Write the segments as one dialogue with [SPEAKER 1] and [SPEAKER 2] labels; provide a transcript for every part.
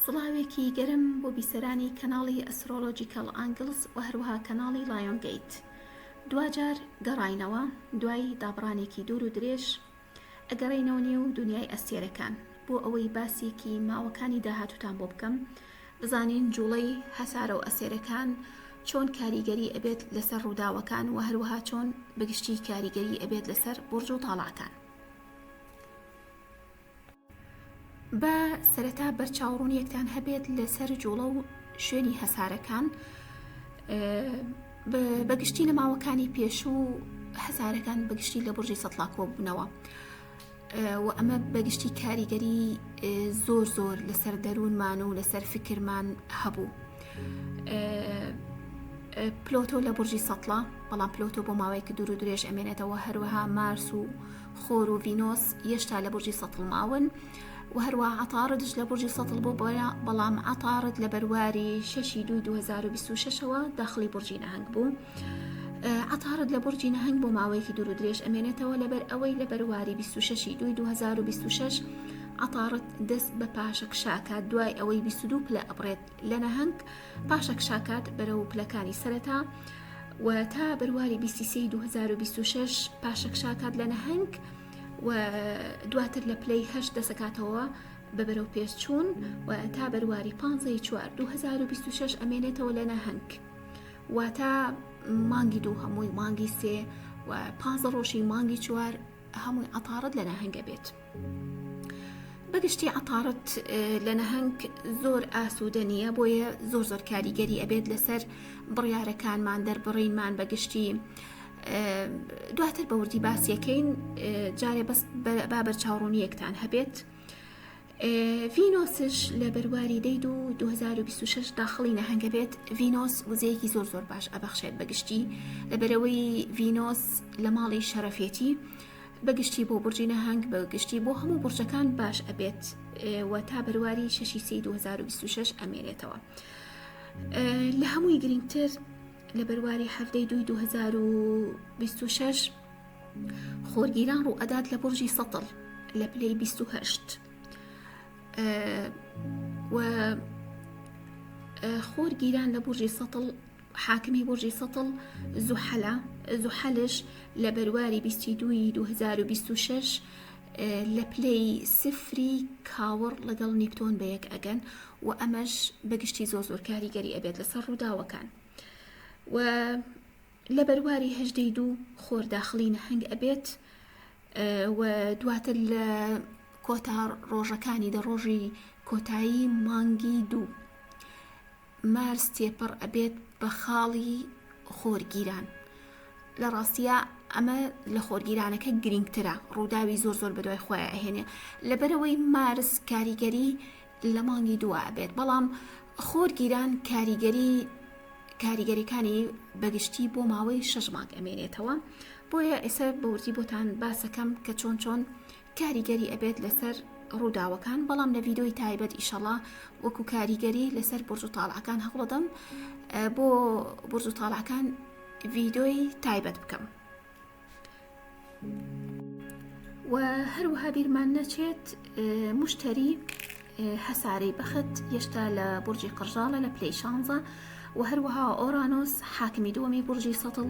[SPEAKER 1] سڵاوێکی گەرم بۆ بیسەرانی کەناڵی Astrological Angles و هەروەها کەناڵی Lion Gate. دواجار گەڕاینەوە، دوای دابڕانێکی دوور و درێژ ئەگەڕێینەوە نێو دونیای ئەستێرەکان بۆ ئەوەی باسێکی ماوەکانی داهاتووتان بۆ بکەم، بزانین جوڵەی هەسارە و ئەستێرەکان چۆن کاریگەری ئەبێت لەسەر ڕووداوەکان و هەروەها چۆن بەگشتی کاریگەری ئەبێت لەسەر بورج و تاڵاکان. با سەرەتا بەرچاوڕوونیەکتان هەبێت لەسەر جوڵە و شوێنی هەسارەکان بەگشتی لە ماوەکانی پێشوو هەسارەکان بەگشتی لە بورجی سەتڵا کۆبوونەوە و ئەمە بەگشتی کاریگەری زۆر زۆر لەسەر دەروونمان و لەسەر فکرمان هەبوو. پلۆتۆ لە بورجی سەتڵە بەڵام پلۆتۆ بۆ ماوەیەکی دوور و درێژ ئەمێنێتەوە هەروەها مارس و خۆر و ڤینۆس یەشتا لە بورجی سەتڵ ماون و هەروەها عەتاڕدش لە بورجی سەتڵ بۆ بەڵام عەتاڕد لە بەرواری شەشی دووی 2026ەوە داخلی بورجی نەهەنگ بوو. عەتاڕد لە بورجی نەهەنگ بۆ ماوەیەکی دوور و درێژ ئەمێنێتەوە لەبەر ئەوەی لە بەرواری 26 دووی 2026 عەتاڕد دەست بە پاشەکشاکات دوای ئەوەی 22 پلە ئەبڕێت لە نەهەنگ پاشەکشاکات بەرەو پلەکانی سەرەتا و تا بەرواری 23 2026 پاشەکشاکات لە نەهەنگ و دواتر لە پلەی هەشت دەسەکاتەوە بە بەرەو پێشچوون و تا بەرواری 15 4 2026 ئەمێنێتەوە لە نەهەنگ واتە مانگی دوو هەمووی مانگی سێ و پازە ڕۆژی مانگی چوار هەمووی عەتاڕت لە نەهەنگە بێت. بەگشتی عەتاڕت لە نەهەنگ زۆر ئاسوودە نییە بۆیە زۆر زۆر کاریگەری ئەبێت لەسەر بڕیارەکانمان دەربڕینمان بەگشتی دواتر بە وردی باسیەکەین جارێ بەس با بەرچاوڕوونیەکتان هەبێت. ڤینۆسش لە بەرواری دەی دوو 2026 داخڵی نەهەنگە بێت ڤینۆس وزەیەکی زۆر زۆر باش ئەبەخشێت بەگشتی لەبەرەوەی ڤینۆس لە ماڵی شەرەفێتی بەگشتی بۆ بورجی نەهەنگ بە گشتی بۆ هەموو بورجەکان باش ئەبێت و تا بەرواری 6 سی 2026 ئەمێنێتەوە لە هەمووی گرنگتر لە بەرواری حەفتەی دوی 2026 خۆرگیران ڕوو ئەدات لە بورجی سەتڵ لە پلەی 28 و خۆرگیران لە بورجی سەتڵ حاکمی بورجی سەتڵ زوحەلە، زوحەلش لە بەرواری 22 ی 2026 لە پلەی سفری کاوڕ لەگەڵ نیپتۆن بەیەک ئەگەن و ئەمەش بەگشتی زۆر زۆر کاریگەری ئەبێت لەسەر ڕووداوەکان و لە بەرواری هەژدەی دوو خۆر داخڵی نەهەنگ ئەبێت و دواتر لە کۆتا ڕۆژەکانی دە ڕۆژی کۆتایی مانگی دوو مارس تێپەڕ ئەبێت بە خاڵی خۆرگیران. لە ڕاستیا ئەمە لە خۆرگیرانەکە گرینگترە، ڕووداوی زۆر زۆر بەدوای خۆیا ئەهێنێ. لەبەرئەوەی مارس کاریگەری لە مانگی دووە ئەبێت، بەڵام خۆرگیران کاریگەری کاریگەریەکانی بەگشتی بۆ ماوەی شەش مانگ ئەمێنێتەوە. بۆیە ئێستا بە وردی بۆتان باسەکەم کە چۆن چۆن کاریگەری ئەبێت لەسەر ڕووداوەکان بەڵام لە ڤیدۆی تایبەت ئیشەڵا وەکو کاریگەری لەسەر بورج و تاڵعەکان هەوڵەدەم بۆ بورج و تاڵعەکان ڤیدۆی تایبەت بکەم و هەروەها بیرمان نەچێت مشتری هەسارەی بەخت یەشتا لە بورجی قڕژاڵە لە پلەی شانزە و هەروەها ئۆرانۆس حاکمی دووەمی بورجی سەتڵ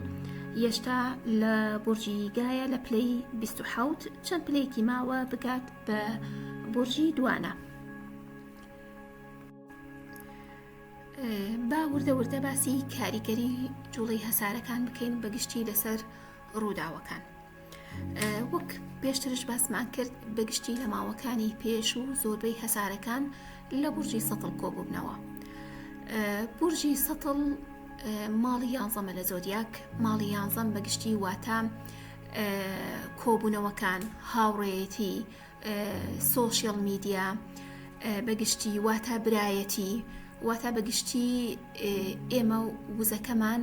[SPEAKER 1] یەشتا لە بورجی گایە لە پلەی 27 چەند پلەیەکی ماوە بگات بە بورجی دوانە. با وردە وردە باسی کاریگەری جوڵەی هەسارەکان بکەین بەگشتی لەسەر ڕووداوەکان. وەک پێشترش باسمان کرد بەگشتی لە ماوەکانی پێش و زۆربەی هەسارەکان لە بورجی سەتڵ کۆبوونەوە. بورجی سەتڵ ماڵی یانزەمە لە زۆدیاک ماڵی یانزەم بەگشتی واتە کۆبوونەوەکان هاوڕێیەتی سۆشیال میدیا بەگشتی واتە برایەتی واتە بەگشتی ئێمە وزەکەمان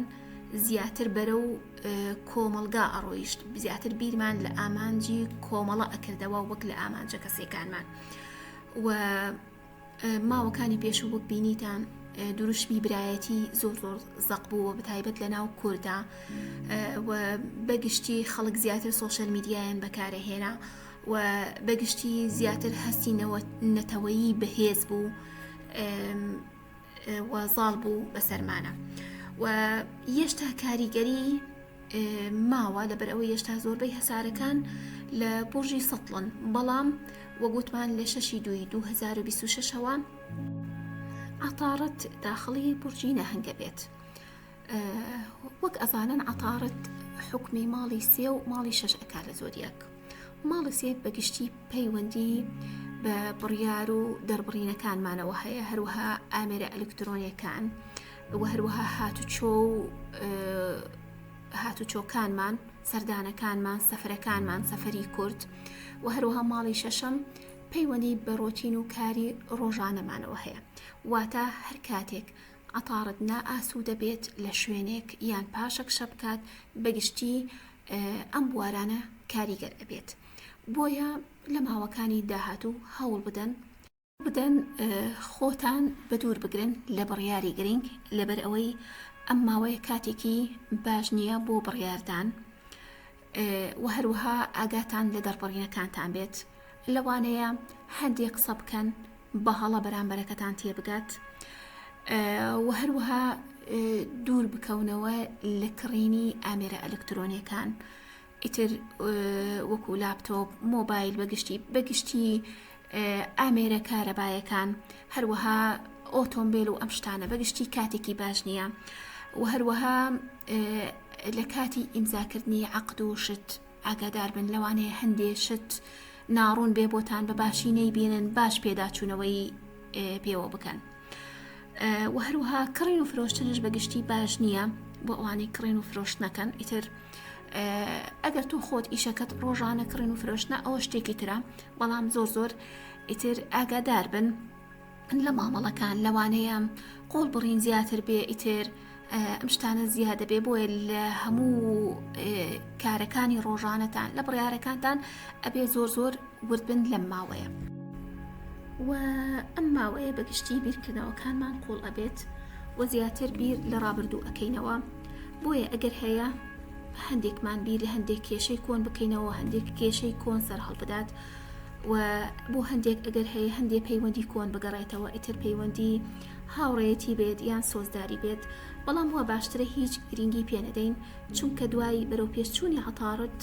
[SPEAKER 1] زیاتر بەرە و کۆمەڵگا ئەڕۆیشت زیاتر بیرمان لە ئامانجی کۆمەڵە ئەکردەوە وەک لە ئامانجە کەسێکانمان و ماوەکانی پێشوو وەک بینیتان دروشمی برایەتی زۆر زۆر زەق بوو بە تایبەت لە ناو کوردا و بەگشتی خەڵک زیاتر سۆشیال میدیایان بەکارەهێنا و بەگشتی زیاتر هەستی نەتەوەیی بەهێز بوو. و زاڵ بوو بەسەرمانە و یەشتا کاریگەری ماوە لەبەر ئەوەی یەشتا زۆربەی هەسارەکان لە بورژی سەتڵن بەڵام وەگوتمان لە شەشی دووی 2026ەوە عەتاڕت داخڵی بورجی نەهەنگە بێت وەک ئەزانن عەتاڕت حکمی ماڵی سێ و ماڵی شەش ئەکا لە زۆدیاک ماڵی سێ بەگشتی پەیوەندی بە بڕیار و دەربڕینەکانمانەوە هەیە هەروەها ئامێرە ئەلکترۆنیەکان و هەروەها هاتوچۆ و هاتوچۆکانمان سەردانەکانمان سەفرەکانمان سەفەری کورد و هەروەها ماڵی شەشەم پەیوەندی بە ڕۆتین و کاری ڕۆژانەمانەوە هەیە واتە هەر کاتێک عەتارد نائاسوودە بێت لە شوێنێک یان پاشەکشە بکات بەگشتی ئەم بوارانە کاریگەر ئەبێت بۆیە لە ماوەکانی داهاتوو هەوڵ بدەن بدەن خۆتان بەدوور بگرن لە بڕیاری گرنگ لەبەر ئەوەی ئەم ماوەیە کاتێکی باش نییە بۆ بڕیاردان و هەروەها ئاگاتان لە دەربڕینەکانتان بێت لەوانەیە هەندێک قسە بکەن بە هەڵە بەرامبەرەکەتان تێبگات و هەروەها دوور بکەونەوە لە کڕینی ئامێرە ئەلکترۆنیەکان ئیتر وەکو لاپتۆپ مۆبایل بەگشتی بەگشتی ئامێرە کارەبایەکان هەروەها ئۆتۆمبیل و ئەم شتانە بەگشتی کاتێکی باش نییە و هەروەها لە کاتی ئیمزاکردنی عقد و شت ئاگادار بن لەوانەیە هەندێ شت ناڕوون بێ بۆتان بە باشی نەیبینن باش پێداچوونەوەی پێوە بکەن و هەروها کڕین و فرۆشتنش بەگشتی باش نییە بۆ ئەوانەی کڕین و فرۆشتنەکەن ئیتر ئەگەر تۆ خۆت ئیشەکەت ڕۆژانە کڕین و فرۆشتنە ئەوە شتێکی ترە بەڵام زۆر زۆر ئیتر ئاگادار بن لە مامەڵەکان لەوانەیە قۆڵ بڕین زیاتر بێ ئیتر ئەم شتانە زیادە بێ بۆیە لە هەموو کارەکانی ڕۆژانەتان لە بڕیارەکانتان ئەبێ زۆر زۆر وردبن لەم ماوەیە و ئەم ماوەیە بەگشتی بیرکردنەوەکانمان قوڵ ئەبێت و زیاتر بیر لە ڕابردوو ئەکەینەوە بۆیە ئەگەر هەیە هەندێکمان بیر لە هەندێک کێشەی کۆن بکەینەوە هەندێک کێشەی کۆن سەر هەڵبدات و بۆ هەندێک ئەگەر هەیە هەندێک پەیوەندی کۆن بگەڕێتەوە ئیتر پەیوەندی هاوڕێیەتی بێت یان سۆزداری بێت بەڵام وا باشترە هیچ گرنگی پێ نەدەین چونکە دوای بەرەو پێشچوونی عەتارد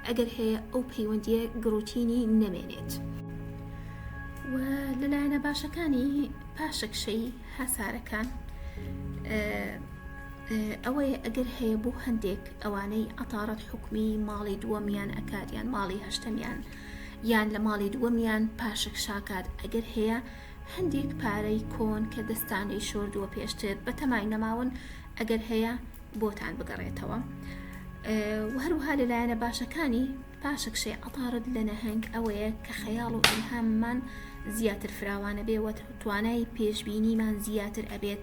[SPEAKER 1] ئەگەر هەیە ئەو پەیوەندیە گڕوتینی نەمێنێت و لەلایەنە باشەکانی پاشەکشەی هەسارەکان ئەوەیە ئەگەر هەیە بۆ هەندێک ئەوانەی عەتارەت حوکمی ماڵی دووەمیان ئەکات یان ماڵی هەشتەمیان یان لە ماڵی دووەمیان پاشەکشاکات ئەگەر هەیە هەندێک پارەی کۆن کە دەستانەی شۆردووە پێشتر بەتەمای نەماون ئەگەر هەیە بۆتان بگەڕێتەوە و هەروەها لەلایەنە باشەکانی پاشەکشەی عەتارد لە نەهەنگ ئەوەیە کە خەیاڵ و ئیلهاممان زیاتر فراوانە بێ وە توانای پێشبینیمان زیاتر ئەبێت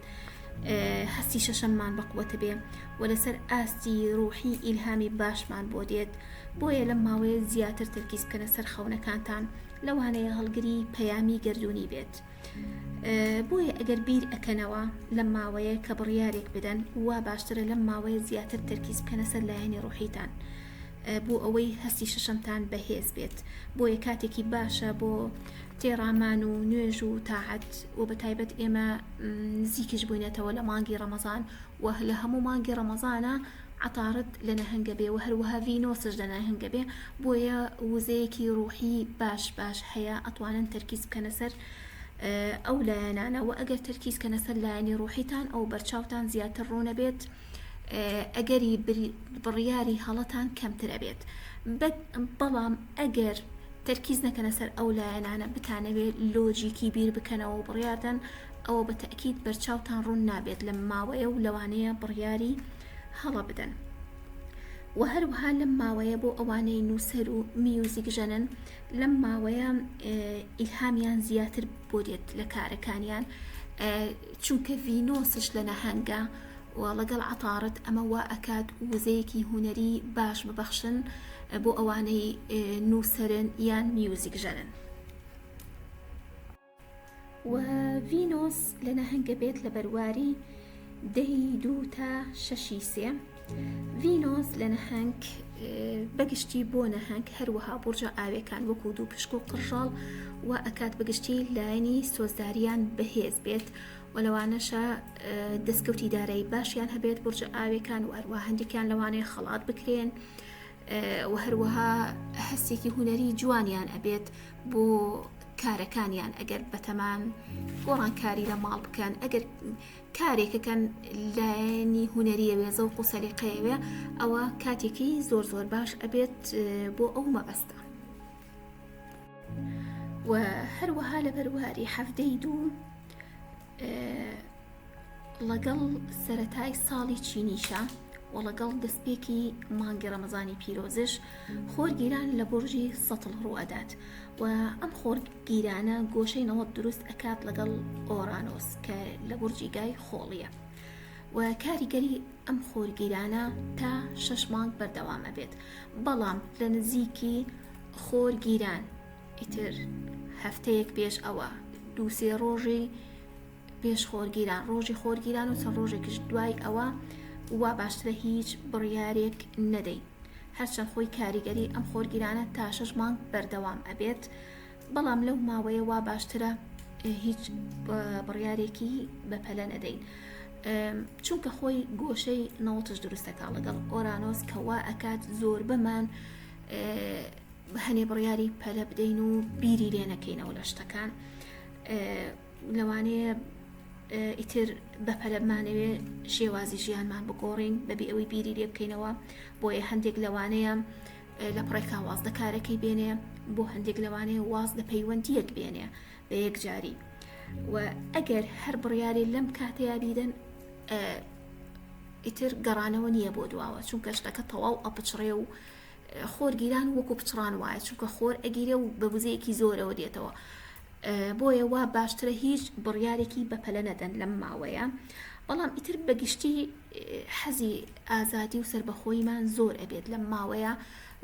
[SPEAKER 1] هەستی شەشەممان بەقوەتە بێ و لەسەر ئاستی ڕوحی ئیلهامی باشمان بۆ دێت بۆیە لەم ماوەیە زیاتر تەرکیز بکەنە سەر خەونەکانتان لەوانەیە هەڵگری پەیامی گەردوونی بێت بۆیە ئەگەر بیر ئەکەنەوە لەم ماوەیە کە بڕیارێک بدەن وا باشترە لەم ماوەیە زیاتر تەرکیز بکەنە سەر لایەنی ڕوحیتان بۆ ئەوەی هەستی شەشەمتان بەهێز بێت بۆیە کاتێکی باشە بۆ تێڕامان و نوێژ و تاعەت و بە تایبەت ئێمە نزیکیش بووینەتەوە لە مانگی ڕەمەزان و لە هەموو مانگی ڕەمەزانە عەتارد لە نەهەنگە بێ و هەروەها ڤینۆسش لە نەهەنگە بێ بۆیە وزەیەکی ڕوحی باش باش هەیە ئەتوانن تەرکیز بکەنە سەر ئەو لایەنانە و ئەگەر تەرکیز کەنە سەر لایەنی ڕوحیتان ئەو بەرچاوتان زیاتر ڕوونە بێت ئەگەری بڕیاری هەڵەتان کەمتر ئەبێت بەڵام ئەگەر تەرکیز نەکەنە سەر ئەو لایەنانە بتانەوێت لۆجیکی بیر بکەنەوە و بڕیاردەن ئەوە بە تەئکید بەرچاوتان ڕوون نابێت لەم ماوەیە و لەوانەیە بڕیاری هەڵە بدەن و هەروەها لەم ماوەیە بۆ ئەوانەی نووسەر و میوزیک ژەنن لەم ماوەیە ئیلهامیان زیاتر بۆ دێت لە کارەکانیان چونکە ڤینۆسش لە نەهەنگە و ڵەگەڵ عەتارد ئەمە وا ئەکات وزەیەکی هونەری باش ببەخشن بۆ ئەوانەی نووسەرن یان میوزیک ژەنن. و ڤینۆس لە نەهەنگە بێت لە بەرواری دەی دوو تا شەشی سێ ڤینۆس لە نەهەنگ بەگشتی بۆ نەهەنگ هەروەها بورجە ئاوێکان وەکو دوو پشک و قڕژاڵ وا ئەکات بەگشتی لایەنی سۆزداریان بەهێز بێت و لەوانەشە دەستکەوتی دارایی باشیان هەبێت بورجە ئاوێکان و هەروە هەندێکیان لەوانەیە خەڵات بکرێن و هەروەها هەستێکی هونەری جوانیان ئەبێت بۆ کارەکانیان ئەگەر بەتەمان گۆڕانکاری لە ماڵ بکەن ئەگەر کارێکەکەن لایەنی هونەریەوێ زەوق و سەلیقەیەوێ ئەوە کاتێکی زۆر زۆر باش ئەبێت بۆ ئەو مەبەستە و هەروەها لە بەرواری حەفتەی دوو لەگەڵ سەتای ساڵی چینیشە و لەگەڵ دەستپێکی مانگی ڕەمەزانی پیرۆزش خۆرگیران لە بۆرژی سەتڵ ڕوئەدات و ئەم خۆرگیرانە گۆشەی نەوەت دروست ئەکات لەگەڵ ئۆرانۆس کە لە بورجی گای خۆڵیە و کاریگەری ئەم خۆرگیرانە تا شەش مانگ بەردەوام ئەبێت بەڵام لە نزیکی خۆرگیران ئیتر هەفتەیەک پێش ئەوە دووسێ ڕۆژی پێش خۆرگیران ڕۆژی خۆرگیران و چەند ڕۆژێکیش دوای ئەوە وا باشترە هیچ بڕیارێک نەدەین هەرچەند خۆی کاریگەری ئەم خۆرگیرانە تا شەش مانگ بەردەوام ئەبێت بەڵام لەو ماوەیە وا باشترە هیچ بڕیارێکی بەپەلە نەدەین چونکە خۆی گۆشەی نەوتش دروستەکە لەگەڵ ئۆرانۆس کەوا ئەکات زۆربەمان هەنێ بڕیاری پەلە بدەین و بیری لێ نەکەینەوە لە شتەکان لەوانەیە ئیتر بەپەلە بمانەوێ شێوازی ژیانمان بگۆڕین بەبێ ئەوەی بیری لێ بکەینەوە بۆیە هەندێک لەوانەیە لە پڕێکا واز لە کارەکەی بێنێ بۆ هەندێک لەوانەیە واز لە پەیوەندیەک بێنێ بە یەکجاری و ئەگەر هەر بڕیاری لەم کاتەیە بیدەن ئیتر گەڕانەوە نییە بۆ دواوە چونکە شتەکە تەواو ئەپچڕێ و خۆرگیران وەکو پچڕان وایە چونکە خۆر ئەگیرێ و بە وزەیەکی زۆرەوە دێتەوە بۆیە وا باشترە هیچ بڕیارێکی بەپەلە نەدەن لەم ماوەیە بەڵام ئیتر بەگشتی حەزی ئازادی و سربەخۆیمان زۆر ئەبێت لەم ماوەیە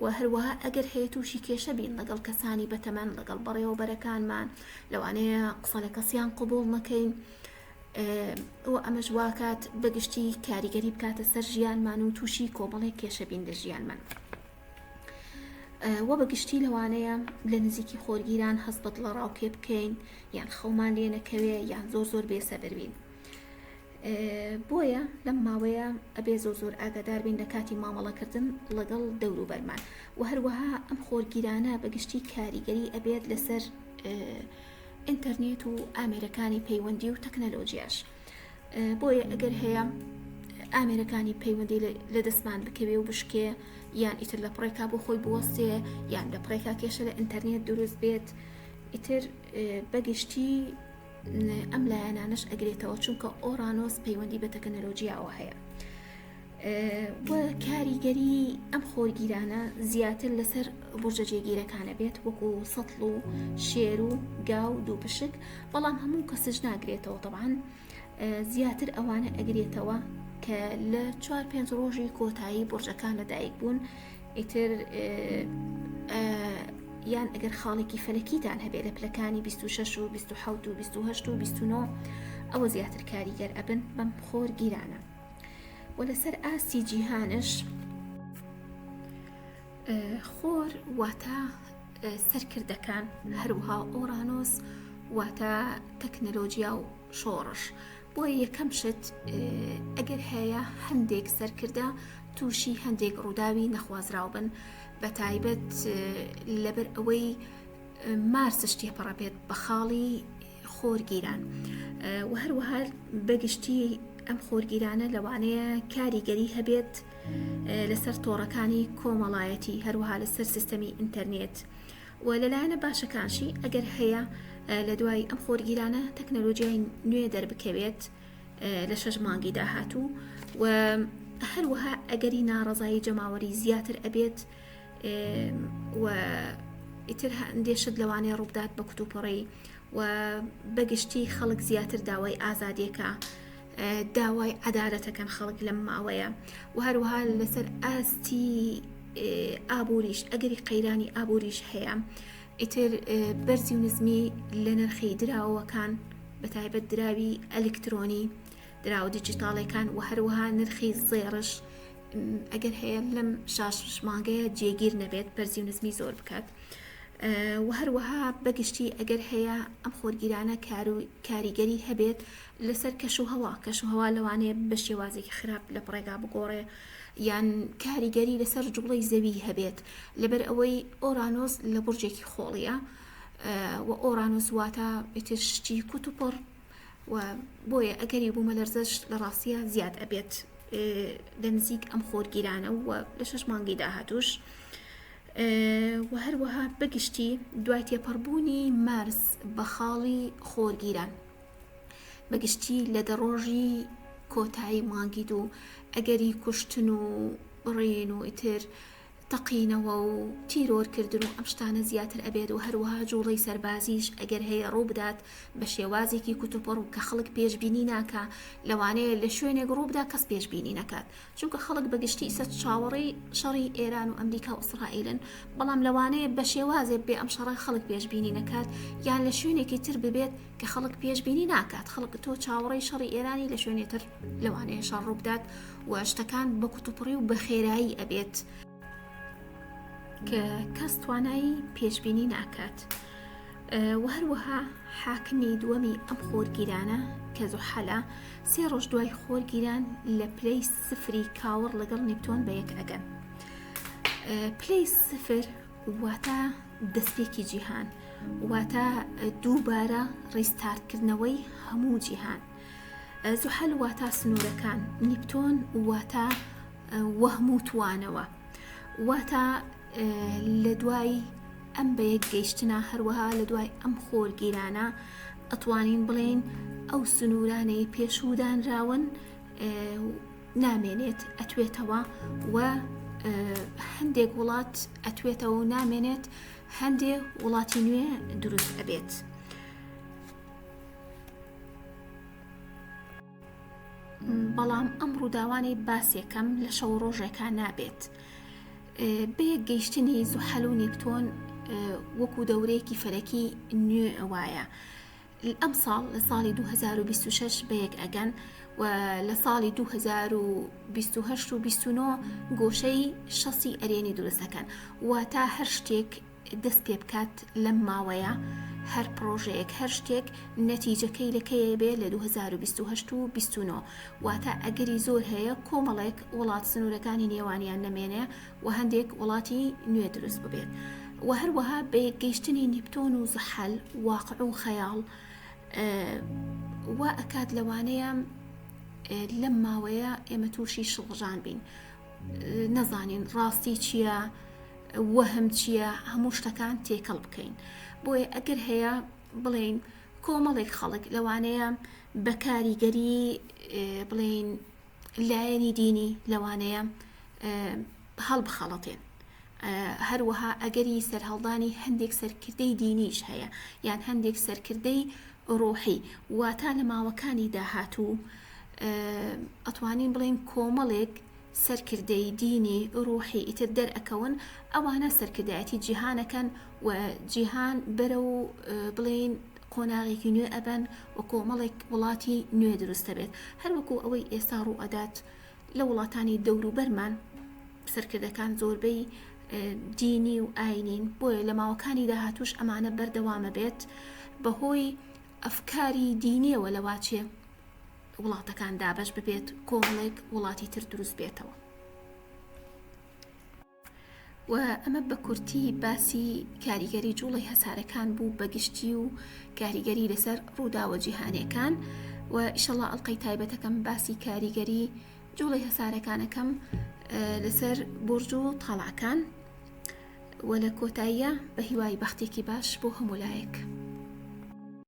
[SPEAKER 1] و هەروەها ئەگەر هەیە تووشی کێشە بین لەگەڵ کەسانی بەتەمەن لەگەڵ بەڕێوەبەرەکانمان لەوانەیە قسە لە کەسیان قبوڵ نەکەین و ئەمەش واکات بەگشتی کاریگەری بکاتە سەر ژیانمان و تووشی کۆمەڵێک کێشە بین لە ژیانمان. وە بە گشتی لەوانەیە لە نزیکی خۆرگیران هەست بە دڵەڕاوکێ بکەین یان خەومان لێ نەکەوێ یان زۆر زۆر بێسەبر بین بۆیە لەم ماوەیە ئەبێ زۆر زۆر ئاگادار بین لە کاتی مامەڵەکردن لەگەڵ دەوروبەرمان و هەروەها ئەم خۆرگیرانە بە گشتی کاریگەری ئەبێت لەسەر ئینتەرنێت و ئامێرەکانی پەیوەندی و تەکنەلۆجیاش بۆیە ئەگەر هەیە ئامێرەکانی پەیوەندی لە دەستمان بکەوێ و بشکێ یان ئیتر لە پڕێکا بۆ خۆی بوەستێ یان لە پڕێکا کێشە لە ئینتەرنێت دروست بێت ئیتر بەگشتی ئەم لایەنانش ئەگرێتەوە چونکە ئۆرانۆس پەیوەندی بە تەکنەلۆجیاوە هەیە. و کاریگەری ئەم خۆرگیرانە زیاتر لەسەر بورجە جێگیرەکانە بێت وەکو سەتڵ و شێر و گا و دووپشک بەڵام هەموو کەسش ناگرێتەوە طبعاان زیاتر ئەوانە ئەگرێتەوە کە لە چوار پێنج ڕۆژی کۆتایی بورجەکان لەدایک بوون ئیتر یان ئەگەر خاڵێکی فەلەکیتان هەبێت لە پلەکانی 26 و 27 و 28 و 29 ئەوە زیاتر کاریگەر ئەبن بەم خۆرگیرانە. و لەسەر ئاستی جیهانش خۆر واتە سەرکردەکان هەروها ئۆرانۆس واتە تەکنەلۆجیا و شۆڕش بۆیە یەکەم شت ئەگەر هەیە هەندێک سەرکردە تووشی هەندێک ڕووداوی نەخوازراو بن بە تایبەت لەبەر ئەوەی مارسش تێپەڕە بێت بە خاڵی خۆرگیران و هەروەها بەگشتی ئەم خۆرگیرانە لەوانەیە کاریگەری هەبێت لەسەر تۆڕەکانی کۆمەڵایەتی هەروەها لەسەر سیستەمی ئینتەرنێت و لەلایەنە باشەکانشی ئەگەر هەیە لە دوای ئەم خۆرگیرانە تەکنەلۆژیای نوێ دەربکەوێت لە شەش مانگی داهاتوو و هەروەها ئەگەری ناڕەزایی جەماوەری زیاتر ئەبێت و ئیتر هەندێ شت لەوانەیە ڕووبدات بە کوتوپڕی و بەگشتی خەڵک زیاتر داوای ئازادیەکە داوای عەدالەتەکەن خەڵک لەم ماوەیە و هەروەها لەسەر ئاستی ئابووریش ئەگەری قەیرانی ئابووریش هەیە ئیتر بەرزی و نزمی لە نرخی دراوەکان بە تایبەت دراوی ئەلکترۆنی دراوە دیجیتاڵەکان و هەروەها نرخی زێڕش ئەگەر هەیە لەم شاش مانگەیە جێگیر نەبێت بەرزی و نزمی زۆر بکات. و هەروەها بەگشتی ئەگەر هەیە ئەم خۆرگیرانە کاریگەری هەبێت لەسەر کەش و هەوا، کەش و هەوا لەوانەیە بە شێوازێکی خراپ لە پڕێگا بگۆڕێ یان کاریگەری لەسەر جوڵەی زەوی هەبێت لەبەر ئەوەی ئۆرانۆس لە بورجێکی خۆڵیە و ئۆرانۆس واتە ئیتر شتی کوت و پڕ و بۆیە ئەگەری بوومەلەرزەش لە ڕاستیە زیاد ئەبێت لە نزیک ئەم خۆرگیرانە و لە شەش مانگی داهاتوش. و هەروەها بەگشتی دوای تێپەڕبوونی مارس بە خاڵی خۆرگیران بەگشتی لە دە ڕۆژی کۆتایی مانگی دوو ئەگەری کوشتن و بڕین و ئیتر تەقینەوە و تیرۆرکردن و ئەم شتانە زیاتر ئەبێت و هەروەها جوڵەی سەربازیش ئەگەر هەیە ڕووبدات بە شێوازێکی کوتوپڕ و کە خەڵک پێشبینی ناکا لەوانەیە لە شوێنێک ڕووبدا کەس پێشبینی نەکات چونکە خەڵک بە گشتی ئیسە چاوەڕێی شەڕی ئێران و ئەمریکا و ئیسرائیلن بەڵام لەوانەیە بە شێوازێک بێ ئەم شەڕە خەڵک پێشبینی نەکات یان لە شوێنێکی تر ببێت کە خەڵک پێشبینی ناکات خەڵک تۆ چاوەڕێی شەڕی ئێرانی لە شوێنێ تر لەوانەیە شەڕ ڕووبدات و شتەکان بە کوتوپڕی و بە خێرایی ئەبێت کە کەس توانایی پێشبینی ناکات و هەروەها حاکمی دووەمی ئەم خۆرگیرانە کە زوحەلە سێ ڕۆژ دوای خۆرگیران لە پلەی سفری کاوڕ لەگەڵ نیپتۆن بە یەک ئەگەن پلەی سفر واتە دەستپێکی جیهان واتە دووبارە ڕیستارتکردنەوەی هەموو جیهان زوحەل واتا سنوورەکان نیپتۆن واتا وەهم و توانەوە واتا لە دوای ئەم بەیەک گەیشتنە هەروەها لە دوای ئەم خۆرگیرانە ئەتوانین بڵێین ئەو سنوورانەی پێشوو دانراون نامێنێت ئەتوێتەوە و هەندێک وڵات ئەتوێتەوە و نامێنێت هەندێ وڵاتی نوێ دروست ئەبێت. بەڵام ئەم ڕووداوانەی باسێکەم لە شەو ڕۆژێکا نابێت بەیەک گەیشتنی زوحەل و نیپتۆن وەکو دەورەیەکی فەلەکی نوێ وایە ئەم ساڵ لە ساڵی 2026 بەیەک ئەگەن و لە ساڵی 2028 و 29 گۆشەی شەسی ئەرێنی دروستەکەن واتە هەر شتێک دەست پێ بکات لەم ماوەیە هەر پڕۆژەیەک هەر شتێک نەتیجەکەی لە کەیە بێ لە 2028 و 29 واتە ئەگەری زۆر هەیە کۆمەڵێک وڵات سنوورەکانی نێوانیان نەمێنێ و هەندێک وڵاتی نوێ دروست ببێت و هەروەها بەیەکگەیشتنی نیپتۆن و زحەل واقع و خەیاڵ وا ئەکات لەوانەیە لەم ماوەیە ئێمە تووشی شڵەژان بین نەزانین ڕاستی چییە وەهم چییە هەموو شتەکان تێکەڵ بکەین بۆیە ئەگەر هەیە بڵێین کۆمەڵێک خەڵک لەوانەیە بە کاریگەری بڵێین لایەنی دینی لەوانەیە هەڵبخەڵەتێن هەروەها ئەگەری سەرهەڵدانی هەندێک سەرکردەی دینیش هەیە یان هەندێک سەرکردەی ڕۆحی واتا لە ماوەکانی داهاتوو ئەتوانین بڵێن کۆمەڵێک سەرکردەی دینی ڕوحی ئیتر دەرئەکەون ئەوانە سەرکردایەتی جیهان ئەکەن و جیهان بەرەو بڵێین قۆناغێکی نوێ ئەبەن و کۆمەڵێک وڵاتی نوێ دروست دەبێت هەر وەکو ئەوەی ئێستا ڕوو ئەدات لە وڵاتانی دەوروبەرمان سەرکردەکان زۆربەی دینی و ئاینین بۆیە لە ماوەکانی داهاتوش ئەمانە بەردەوامە بێت بەهۆی ئەفکاری دینیەوە لەواچێ وڵاتەکان دابەش ببێت کۆمەڵێک وڵاتی تر دروست بێتەوە. و ئەمە بە کورتی باسی کاریگەری جوڵەی هەسارەکان بوو بە گشتی و کاریگەری لەسەر ڕووداوە جیهانیەکان و ئیشەڵا ئەڵلقەی تایبەتەکەم باسی کاریگەری جوڵەی هەسارەکانەکەم لەسەر بورج و تاڵعەکان و لە کۆتاییە بە هیوای بەختێکی باش بۆ هەموو لایەک.